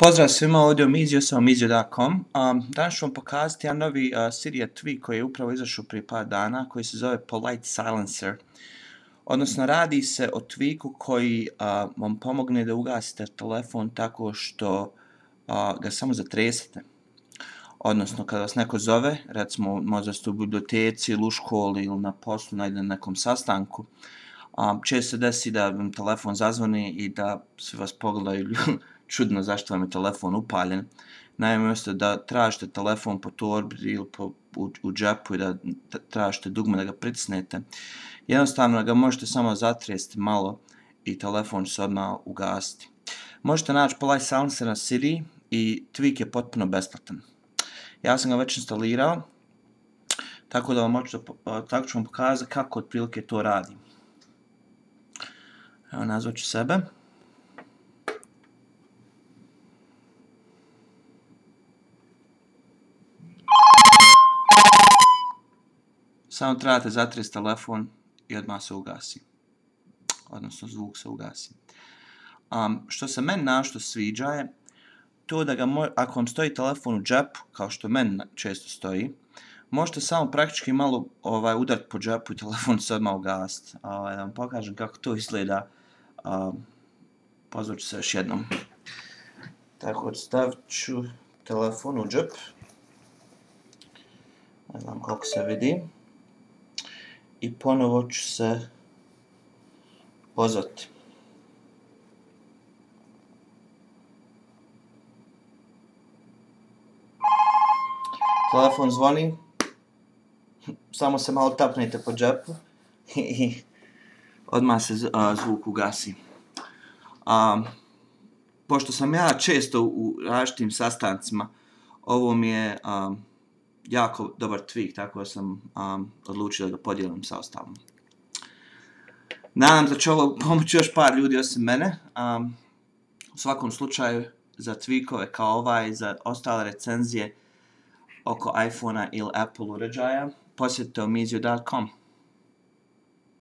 Pozdrav svima, ovdje je Mizio sa Mizio.com. Danas ću vam pokazati jedan novi Siri tweak koji je upravo izašao prije par dana, koji se zove Polite Silencer. Odnosno, radi se o tweaku koji vam pomogne da ugasite telefon tako što ga samo zatresete. Odnosno, kada vas neko zove, recimo možda ste u biblioteci ili u školi ili na poslu, na nekom sastanku, često se desi da vam telefon zazvoni i da svi vas pogledaju čudno zašto vam je telefon upaljen. Naime, umjesto da tražite telefon po torbi ili u džepu i da tražite dugme da ga pritisnete, jednostavno ga možete samo zatresti malo i telefon će se odmah ugasiti. Možete naći Polite Silencer na Siri i tweak je potpuno besplatan. Ja sam ga već instalirao, tako ću vam pokazati kako otprilike to radi. Evo, nazvat ću sebe. Samo trebate zatresti telefon i odmah se ugasi. Odnosno, zvuk se ugasi. Što se meni našto sviđa je to da ako vam stoji telefon u džepu, kao što meni često stoji, možete samo praktički malo udariti po džepu i telefon se odmah ugasiti. Da vam pokažem kako to izgleda. Pozvat ću se još jednom. Tako, stavit ću telefon u džep. Ne znam koliko se vidi. I ponovo ću se pozvati. Telefon zvoni, samo se malo tapnete po džepu i odmah se zvuk ugasi. Pošto sam ja često u različitim sastancima, ovo mi je jako dobar tweak, tako da sam odlučio da ga podijelim sa ostalom. Nadam se da će ovo pomoći još par ljudi osim mene. U svakom slučaju, za tweakove kao ovaj, za ostale recenzije oko iPhone-a ili Apple uređaja, posjetite Mizio.com.